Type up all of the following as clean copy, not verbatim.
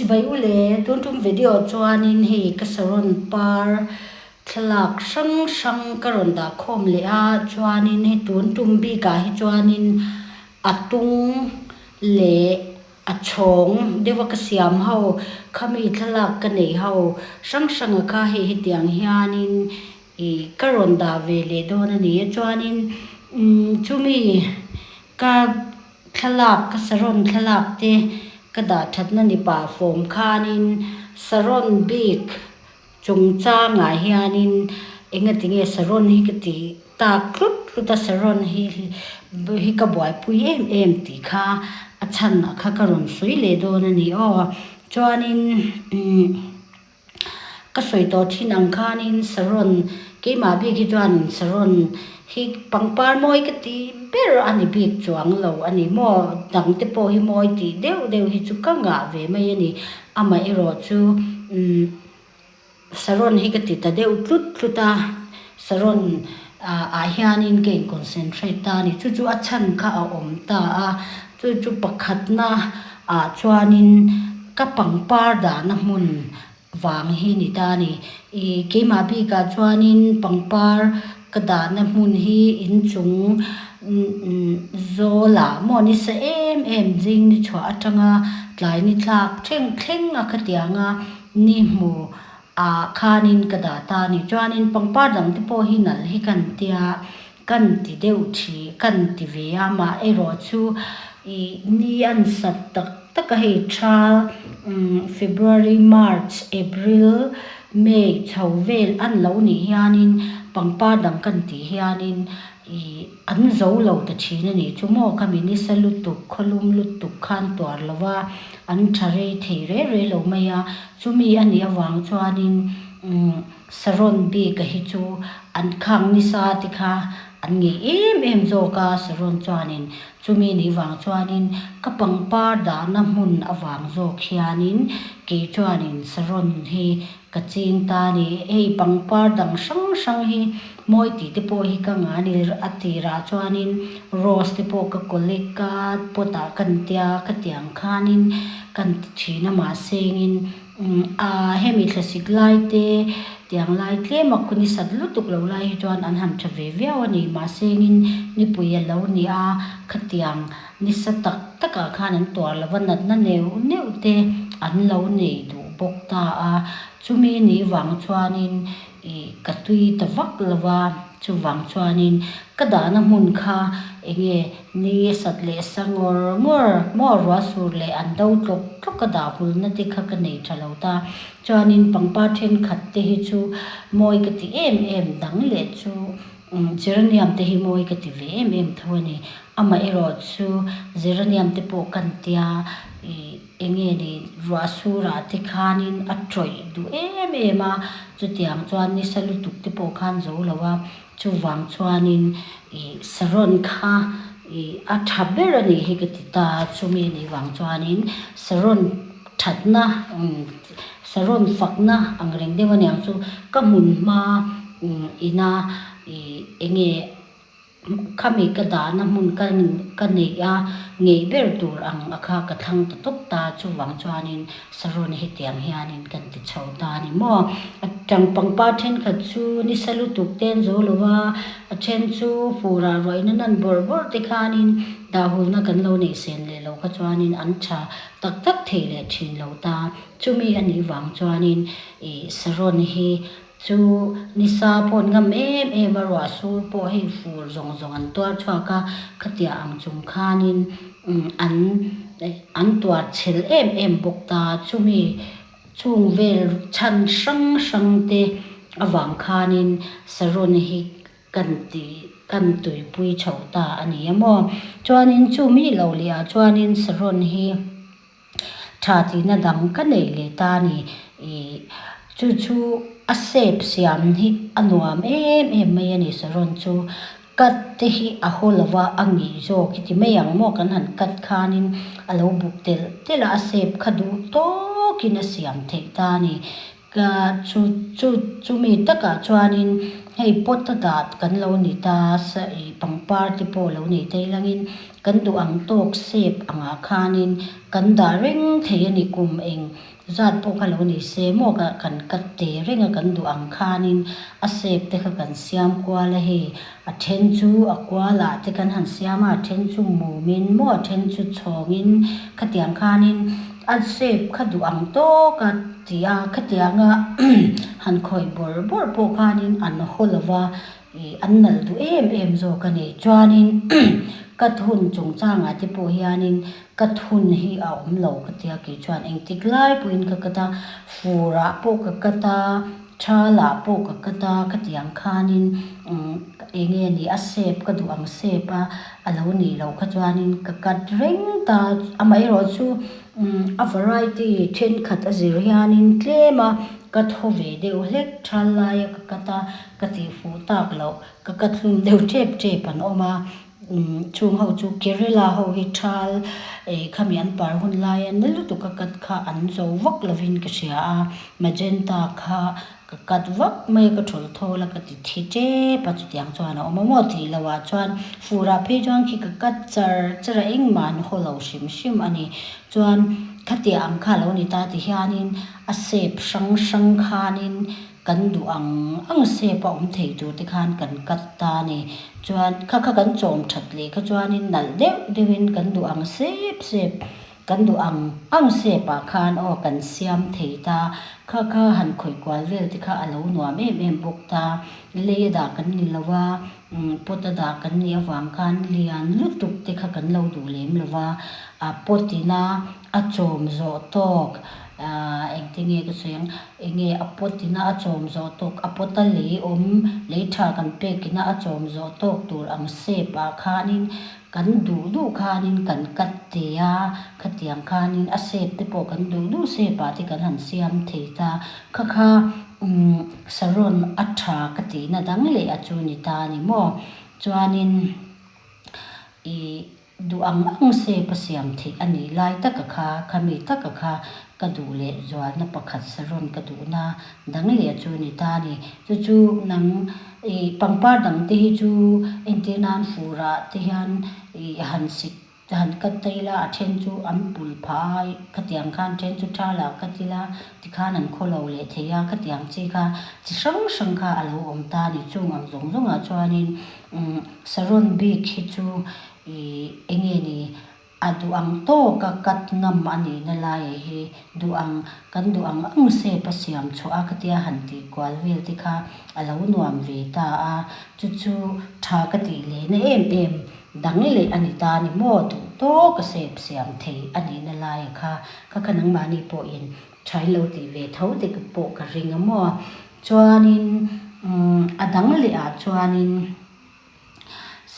Chibai u le, tun tum video chuanin hei ka saron par thlalak hrang hrang ka rawn dah khawm leh a, chuanin hei tun tum bikah hi chuanin a tung leh a chhawng deuha ka siam ho khami thlalak ka neih ho hrang hranga kha hei hetiang hianin ih ka rawn dah ve leh dawn a ni a, chuanin umm chumi ka Thlalak ka saron thlalak te ka dah thatna ni pah fawm khanin saron bik chungchangah hianin engatinge saron hi ka tih tak tlut tlut a saron hi hi ka buaipui em em tih kha a chhan ah kha ka rawn sawi leh dawn a ni aw chuanin umm. Ka sawi tawh thin ang khanin saron keimah bik hi chuanin saron hi pangpar mawi ka tih ber a ni bik chuang lo a ni maw dang te pawh hi mawi tih deuh deuh hi chu ka ngah ve mai a ni amaherawh chu umm saron hi ka ti ta deuh tlut tlut a saron ah ah hianin ka in concentrate ta a ni chu chu a chhan kha a awm ta a chu chu pakhatna ah chuanin ka pangpar dahna hmun vang hi ni ta a ni. Ih keimah bikah chuanin pangpar ka dahna hmun hi inchung zawlah maw nisa em em zing ni chhuah atanga tlai ni thlak thleng thleng a khatiang a ni hmu ah khanin ka dah ta a ni. Chuanin pangpar dang te pawh hi nalh hi kan tia Kan ti deuh thi, kan ti ve a, mah erawh chu ih ni an sat tak tak a hei tha February, March, April, May chho vel an lo nih hianin pangpar dang kan tih hianin ih an zo lo ta thin a nih chu maw khami nisa lutuk khawlum lutuk khan tuar lo va an tha rei thei rei rei lo mai a, chumi a nih avang chuanin umm. Saron bik a hi chu an khang nisa te kha an ngei em em zawk a, Saron chuanin chumi nih vang chuanin ka pangpar dahna hmun avang zawk hianin kei chuanin Saron hi ka ching ta a ni. Hei pangpar dang hrang hrang hi mawi tih te pawh hi ka ngah a ni. A tirah chuanin rose te pawh ka collect a, pot ah kan tia khatiang khanin kan ti thin a mahsengin A hemi thlasik lai te tiang lai tlem a khu ni sat lutuk lo lai hi chuan an han tha ve viau a ni. Mahse engin nipui a lo ni a, khatiang nisa tak takah khan an tuar lo va, natna neuh neuh te an lo nei duh bawk ta a. Chumi nih vang chuanin ih ka tui ta vak lo va, chuvang chuanin ka dahna hmun kha enge Ni a sat leh sa ngawr ngawr maw ruah sur leh an do tlawk tlawk a dah hulna te kha ka nei tha lo ta. Chuanin pangpar thenkhat te hi chu mawi ka ti em em dang leh chu geranium te hi mawi ka ti ve em em tho a ni. Amaherawh chu geranium te pawh kan tia ih eng nge ni ruah surah te khanin a tawih duh em em a, chutiang chuan nisa lutuk te pawh khan zo lo a. Chuvang chuanin ih saron kha ih a tha ber a nih hi ka ti ta a, chumi a nih vang chuanin saron thatna saron fakna ang reng deuh a niang chu ka hmun hma ina ih eng nge khami ka dahna hmun ka ka neih a ngei ber tur ang a kha ka thlang ta tawp ta a, chuvang chuanin Saron hetiang hianin kan ti chho ta a ni maw? A tang pangpar thenkhat chu nisa lutuk te an zo lo va, a then chu furah ruahina nan bawrh bawrh te khanin dahulna kan lo neih sen leh lo kha chuanin an tha tak tak thei leh thin lo ta. Chumi a nih vang chuanin ih saron hi chu nisa pawh an ngam em em a, ruah sur pawh hei fur zawng zawng an tuar chhuak a, khatiah ang chung khanin an an tuar chhel em em bawk ta. Chumi chung vel chhan hrang hrang te avang khanin saron hi kan ti kan tuipui chho ta a ni a maw. Chuanin chumi lo leh ah chuanin saron hi. Tha tihna dang ka nei leh ta a ni. Ih chu chu a shape siam hi a nuam em em mai a ni saron chu. Cut te hi a haw lo va a ngih zawk hi ti mai ang maw kan han cut khanin a lo buk telh telh a, a shape kha duh tawkin a siam theih ta a ni. Ka chu chu chumi takah chuanin hei pot a dah kan lo ni ta sa ih pangpar te pawh lo nei ta ilangin kan duh ang tawk shape angah khanin kan dah reng thei a ni kum eng zat pawh kha lo ni se maw ka kan cut te reng a kan duh ang khanin a shape te kha kan siam kual a hei a then chu a kual ah te kan han siam a a then chu mum in maw a then chu chhawng in khatiang khanin a shape kha duh ang tawk a ti a khatianga han khawih bawrh bawrh pawh khanin an haw lo va ih an nalh duh em em zawk a ni chuanin cut hun chungchangah te pawh hianin cut hun hi a awm lo ka tia kei chuan engtik lai pawhin ka cut a fur ah pawh ka cut a thal ah pawh ka cut a khatiang khanin umm eng nge ni a shape ka duh ang shape a a lo nih loh kha chuanin ka cut reng ta amaherawhchu umm a variety thenkhat a zir hianin tlem a ka thaw ve deuh hlek thal laia ka cut a ka tih fuh tak loh ka cut hlum deuh tep tep an awm a umm chung ho chu Kerala ho hi thal eh khami an par hun laia na lutuk a cut kha an zo vak lovin ka hria a magenta kha Ka cut vak mai a, ka thawlh thawl a, ka ti thi tep a, chutiang chuan a awm a maw tih loh ah chuan fur ah phei chuan khi ka cut char char a, engmah an haw lo hrim hrim a ni. Chuan khatiah ang kha a lo ni ta ti hianin a shape hrang hrang khanin kan duh ang ang shape a awm thei tur te khan kan cut ta a ni. Chuan kha kha kan chawm that leh kha chuanin nalh deuh deuhin kan duh ang shape shape Kan duh ang ang shape ah khan aw kan siam thei ta, kha kha han khawih kual vel te kha a lo nuam em em bawk ta, lei a dah kan ni lo a, pot a dah kan nih avang khan lian lutuk te kha kan lo duh lem lo va, a pot ina a chawm zawh tawk ah engte nge ka sawi ang, enge a pot ina a chawm zawh tawk, a pot a lei awm, lei tha kan pek ina a chawm zawh tawk tur ang shape ah khanin Kan duh duh khanin kan cut thei a, khatiang khanin a shape te pawh kan duh duh shape ah te kan han siam thei ta. Kha kha umm saron a tha ka tihna dang leh a chu ni ta a ni maw? Chuanin ih duh ang ang shape a siam theih a nih lai taka kha, khami taka kha ka duh leh zualna pakhat saron ka duhna dang leh a chu ni ta a ni. Chu chu nang Ih pangpar dang te hi chu entir nan furah te hian ih han sik han cut ta ila a then chu an pul phah a khatiang khan then chu tha lah cut ila tikhan an khaw lo leh thei a khatiang chi kha chi hrang hrang kha a lo awm ta a ni chung ang zawng zawngah chuanin umm saron bik hi chu ih eng nge ni A duh ang tawk a cut ngam a nihna laiah hi duh ang kan duh ang ang shape a siam chhuah a khatia han tih kual vel te kha a lo nuam ve ta a, chu chu tha ka tih lehna em em dang leh a ni ta a ni maw duh tawk a shape siam thei a nihna laiah kha kha kha nangmahni pawhin tha in lo tih ve tho te pawh ka ring a maw chuanin umm a dang leh ah chuanin.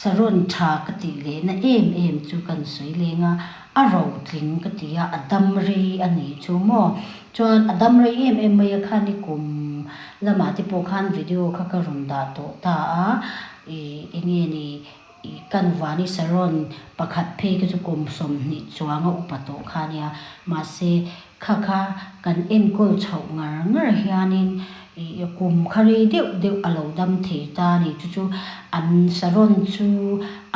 Saron tha ka tih lehna em em chu kan sawi leng a, a rotling ka ti a, a dam rei a nih chu maw. Chuan a dam rei em em mai a khan i kum lamah te pawh khan video kha ka rawn dah tawh ta a, ih eng nge ni ih kan vani saron pakhat phei kha chu kum 20 chuang a upa tawh kha nia, mahse Kha kha kan enkawl chhoh ngar ngar hianin ih kum kha rei deuh deuh a lo dam thei ta a ni. Chu chu an saron chu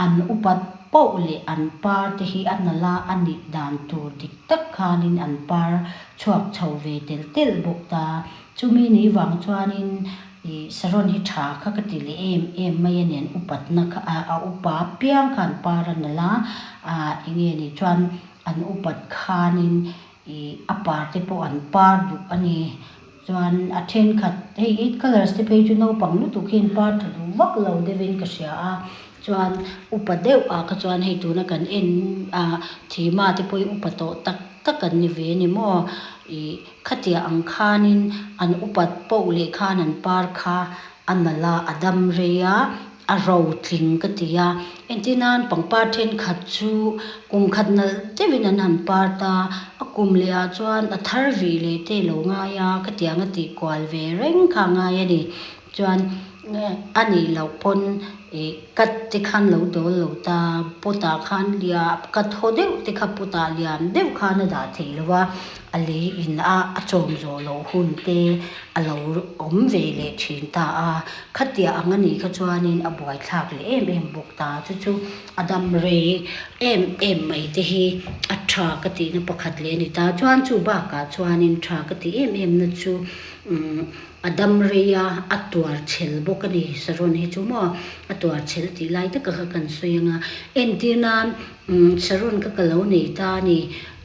an upat poh leh an par te hi a nalh a, a nih dan tur dik tak khanin an par chhuak chho ve telh telh bawk ta. Chumi ni vang chuanin ih saron hi tha kha ka ti leh em em mai a ni. An upatna kha a upa apiang kha an par a nalh a, ah eng nge ni chuan An upat khanin ih a par te pawh an par duh a ni. Chuan a thenkhat hei eight colours te phei chu naupang lutuk hian par tha duh vak lo deuhin ka hria a. Chuan upa deuh ah kha chuan hei tuna kan en ah thima te pawh hi upa tawh tak tak an ni ve a ni maw. Ih khatiah ang khanin an upat poh leh khan an par kha a nalh a, a dam rei a. A ro tling ka ti a, entir nan pangpar thenkhat chu kum khat nalh deuhin an han par ta, a kum leh ah chuan a thar vih leh te lo ngai a, khatiang a tih kual ve reng kha a ngai a ni. Chuan a nih loh pawn ih cut te khan lo dawl lo ta, pot ah khan liam cut haw deuh te kha pot ah lian deuh khan a dah theih loh a, a lei in a a chawm zawh loh hun te a lo awm ve leh thin ta a, khatiah ang a nih kha chuanin a buaithlak leh em em bawk ta chu chu a dam rei em em mai te hi a tha ka tihna pakhat leh a ni ta. Chuan chu bakah chuanin tha ka tih em em na chu umm a dam rei a, a tuar chhel bawk a ni saron hi chu maw a tuar chhel tih lai taka kha kan sawi ang a, entir nan umm saron kha ka lo nei ta a ni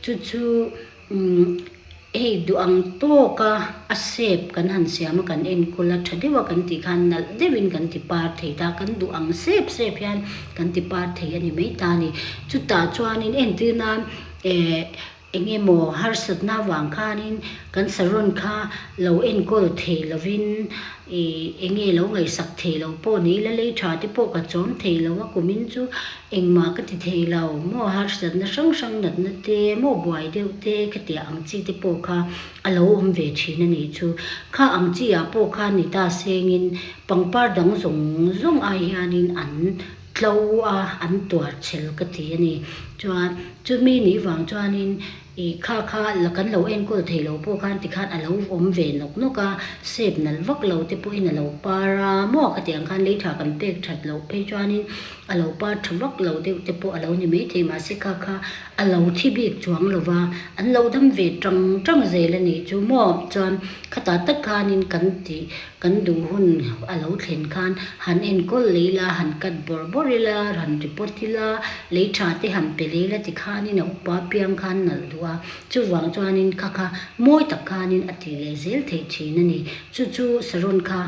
chu chu umm hei duh ang tawka a shape kan han siam a kan enkawl a tha deuh a kan tih khan nalh deuhin kan ti par thei ta kan duh ang shape shape hian kan ti par thei a ni mai ta a ni chutah chuanin entir nan eh Eng emaw harsatna avang khanin kan saron kha lo enkawl thei lovin ih eng nge lo ngaihsak thei lo pawh ni ila lei tha te pawh ka chawm thei lo a kumin chu engmah ka ti thei lo maw harsatna hrang hrang natna te maw buai deuh te khatiah ang chi te pawh kha a lo awm ve thin a nih chu. Kha ang chi ah pawh khan ni ta sengin pangpar dang zawng zawng ai hianin an tlo a an tuar chhel ka ti a ni. Chuan chumi nih vang chuanin ih kha kha la kan lo enkawl thei lo pawh khan tikhan a lo awm ve nawk nawk a, sep nalh vak lo te pawhin a lo par a maw khatiang khan lei tha kan pek that loh phei chuanin a lo par tha vak lo deuh te pawh a lo ni maithei mahse kha kha a lo thi bik chuang lo va, an lo dam ve tang tang zel a nih chu maw chuan khatah tak khanin kan tih Kan duh hun a lo thlen khan han enkawl lei la, han cut bawrh bawrh ila, han report ila, lei tha te han pe lei la tikhanin a upa piang khan nalh duh a, chuvang chuanin kha kha mawi tak khanin a tih leh zel theih thin a ni. Chu chu saron kha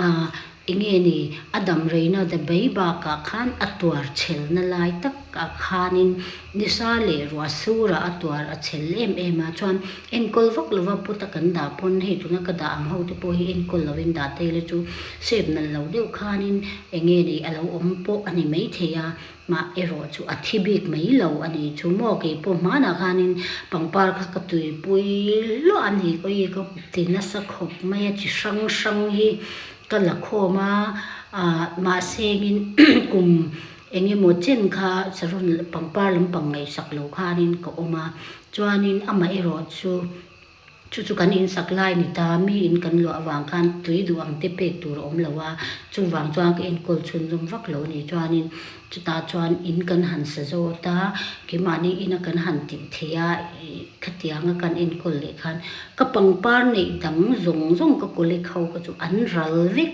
ah eng nge ni a dam reina da bei bakah khan a tuar chhelna lai tak ah khanin nisa leh ruah surah a tuar a chhel em em a, chuan Enkawl vak lova puta kan dah pawn hei tuna ka dah ang ho te pawh hi enkawl lovin dah ta ila chu sep nalh lo deuh khanin eng nge ni a lo awm pawh a ni maithei a, mah erawh chu a thi bik mai lo a ni chu maw kei pawh hmanah khanin pangpar kha ka tuipui hluah a ni awi ka ti nasa khawp mai a chi hrang hrang hi ka la khawm a ah mahse engin kum eng emaw chen kha saron pangpar lampang ngaihsak lo khanin ka awm a. Chuanin amah erawh chu chu chu kan insak lai ni ta, mi in kan luah avang khan tui duh ang te pek tur a awm lo a, chuvang chuan ka enkawl chhunzawm vak lo a ni. Chuanin chutah chuan in kan han sa zawt a, keimahni ina kan han tih theih a, ih khatianga kan enkawl leh khan ka pangpar neih dang zawng zawng ka colleague ho kha chu an ral vek,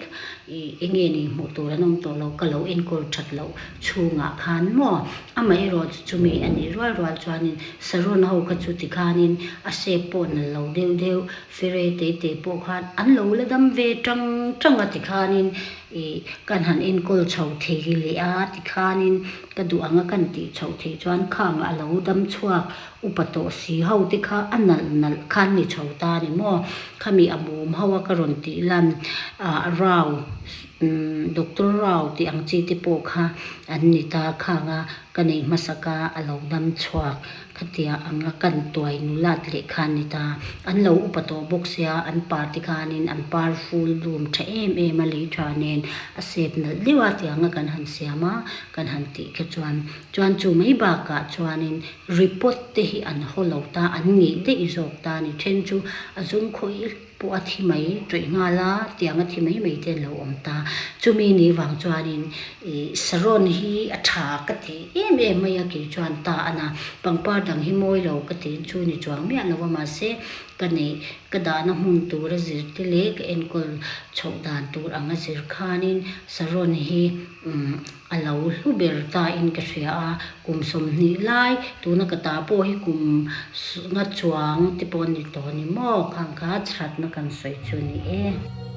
ih eng nge ni hmuh tur an awm tawh lo, ka lo enkawl that loh chhungah khan maw. Amaherawh chu chumi a nih rual rual chuanin Saron ho kha chu tikhanin a sep pawh nalh lo deuh deuh, fere te te pawh khan an lo la dam ve tang tang a tikhanin ih kan han enkawl chho thei leh a tikhanin ka duh anga kan tih chhoh theih chuan khang a lo dam chhuak upa tawh si ho te kha a nalh nalh khan ni chho ta a ni maw khami a mum ho a ka rawn tih lan ah rau Umm Doctor Rao tih ang chi te pawh kha an ni ta khang a, ka nei hmasak a, a lo dam chhuak khatia ang a kan tuai nulat leh kha an ni ta. An lo upa tawh bawk sia, an par te khanin an par ful dum tha em em a lei tha nen a sep nalh deuh a tiang a kan han siam a, kan han tih kha chuan chuan chu mai bakah chuanin report te hi an haw lo ta, an ngeih daih zawk ta a ni. Then chu a zum khawih. pawh a thi mai tawih nghal a, tiang a thi mai mai te an lo awm ta. Chumi ni vang chuanin ih saron hi a tha ka ti em em mai a kei chuan ta a na. Pangpar dang hi mawi lo ka ti chu ni chuang miah lo a mahse ka neih ka dahna hmun tur a zir te leh ka enkawl chhoh dan tur ang a zir khanin saron hi umm A lo hlu ber ta in ka hria a, kum 20 lai tuna ka ta pawh hi kum nga chuang te pawh a ni tawh a ni maw? Khang kha chhratna kan sawi chu a ni e.